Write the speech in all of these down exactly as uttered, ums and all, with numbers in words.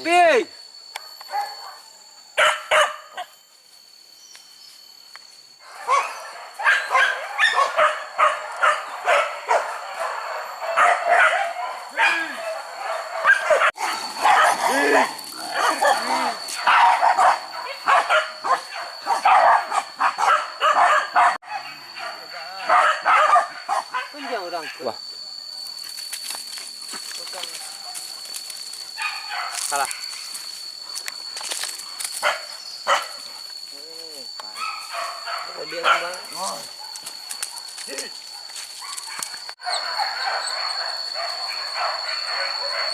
Pi! Wah. Salah.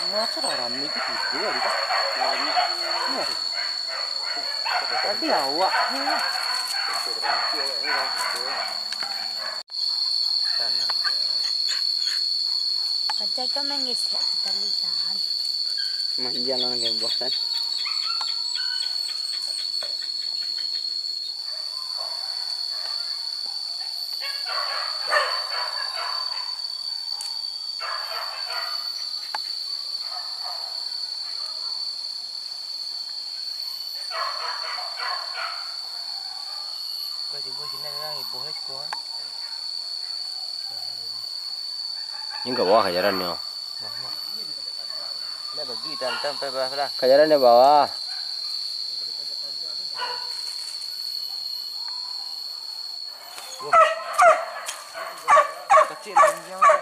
Masa lah rami tu tidur tadi, Kak? Iya. Tadi awak. Paja tu manggisek tali kan. Manja lah nang buah kan. Kau tibo sinan urang iboh lah siko, ah. Ni ka bawah kajarannyo. Nak bagi tantan pai bawah lah. Kajarannyo bawah. Wah. Kacik lanjang, Kak.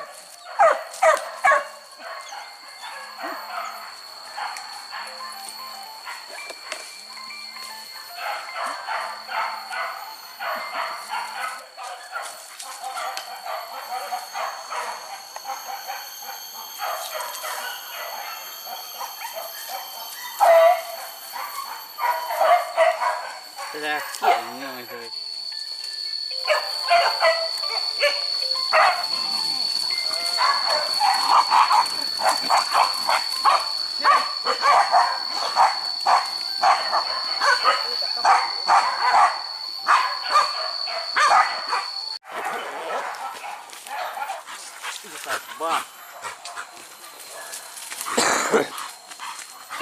Sakik anyo tu. Bah.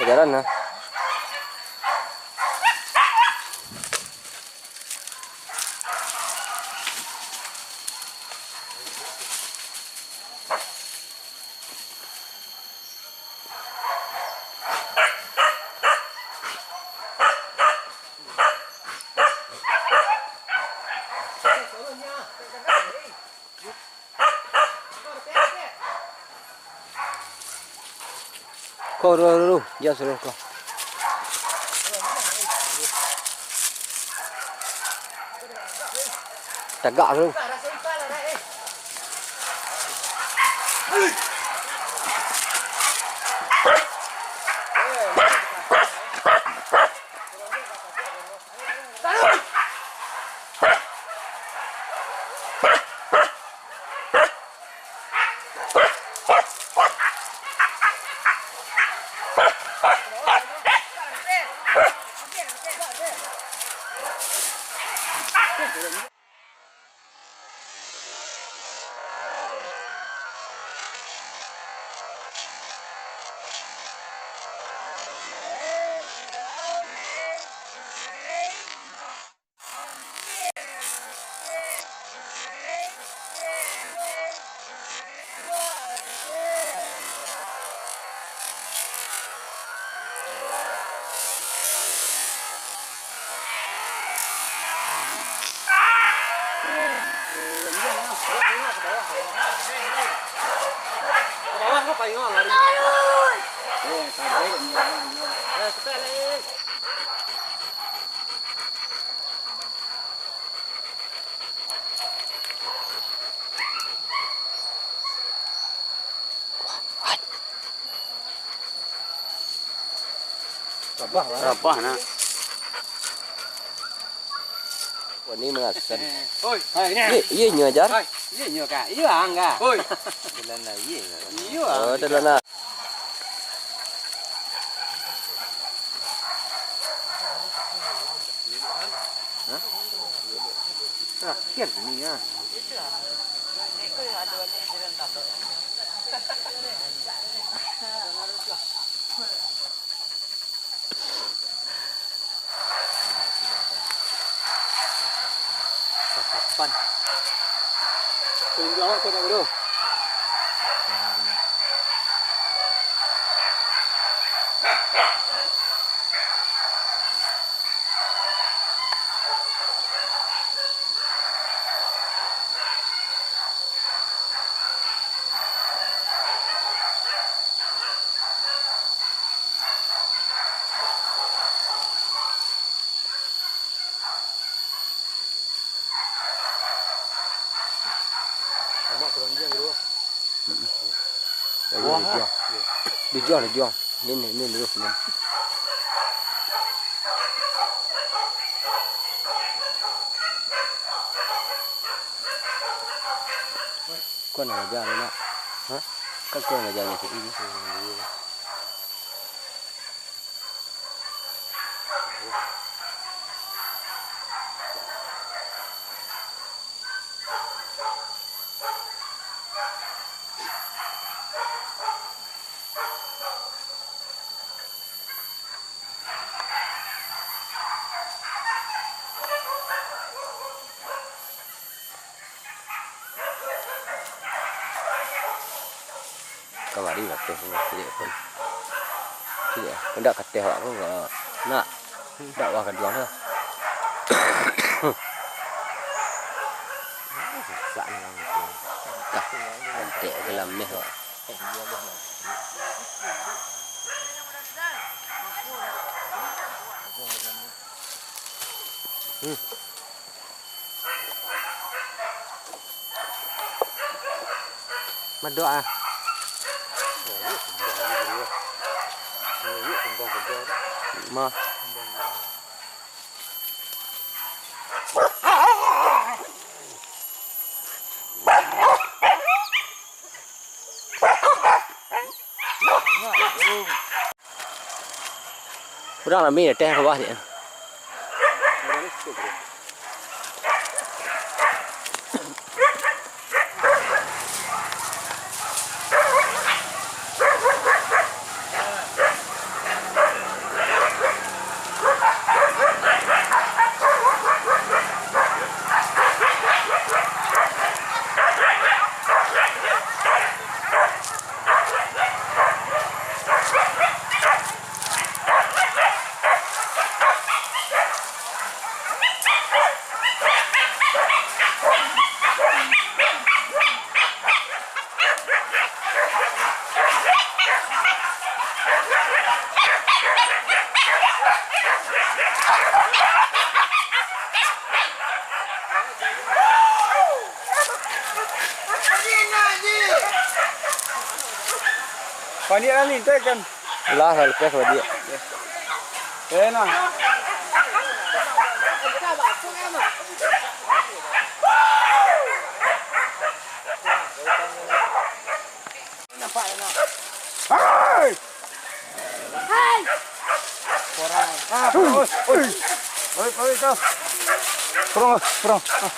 Bajalan lah. Ko, ru, ru, ru. Jan suruh ko. Tagak tu. Rabah, Bang. Rabah, nak. Wah, ni mangasan. Oi, hai, ni. Ye, ye, nyo, Jar. Hai, ye, nyo, Kak. Ye, angga. Oi. Dalam lah, ye. Ye, oh, angga. Dalam lah. Hah? Terakhir ni, ya. Lamak keranjang gitu. Mm-mm. Lalu dijual. Dijual, dijual. Ini, ini, ini dulu, ini. Kau nak aja, nak? Hah? Kan kau nak aja ni, ini. Kamari bateh pulo, caliak pun. Caliak, indak kateh awak pun, nak. Indak wah kaduang tu. Rusak ni urang tu. Tah, antek kalameh awak. Hmm. Badoa. Mah. Urang lami datang ka bawah ni. Paniak lah lintai kan. Lah, lah lepas paniak. Eh, nah. Hai! Hai! Kurang. Ah, kurang, oi, oi. Oi, oi, tu. Kurang, kurang. Ah.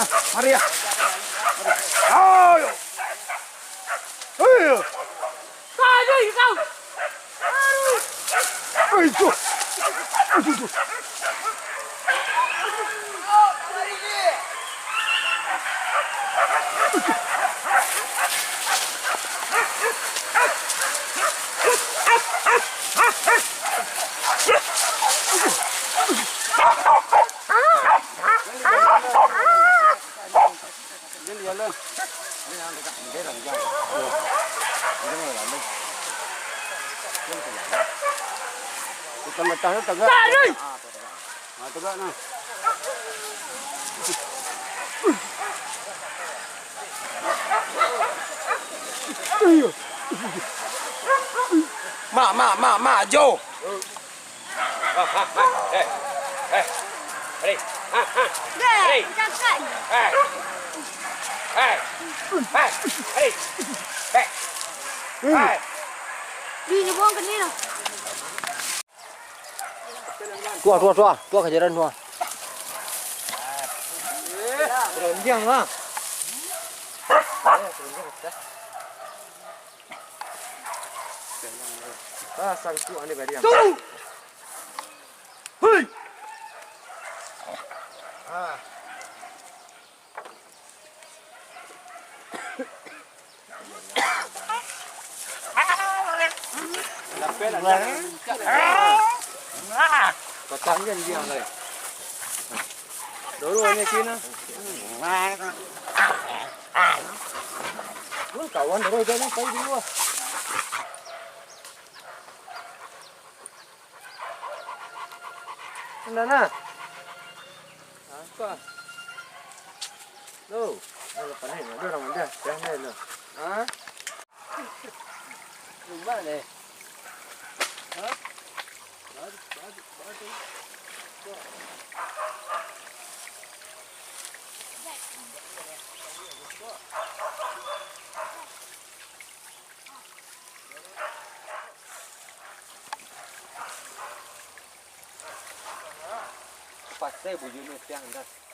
Ah, mari ya. Ayo. Ayo. Ayo, kau. Ayo. Ayo. Jalan. Jalan. Jalan. Jalan. Jalan. Jalan. Jalan. Ha, tegak nah. Mak, mak, mak, mak, jo. Ha, ha, ha, eh, eh. Hei. Ha, ha. Dah, hei. Cakap. Hei. Hei. Hei. Hei. Hei. Di, ni buang ke ni lah. Tuah, tuah, tuah. Tuah kajaran tuah. Keranjang lah. Ah, sangkuk ni bariang. Tuh. Hei. Ah. Patang jan diang lai. Dorong ni sini. Mun kawan dorong jan pai di luar. Nah, nah. Apa? Lo, ada panen, ada orang ada. Dah, dah, lo. Ha? Rumah deh. Ha? Baru, baru, baru. Pasai bujur ni tiang dah.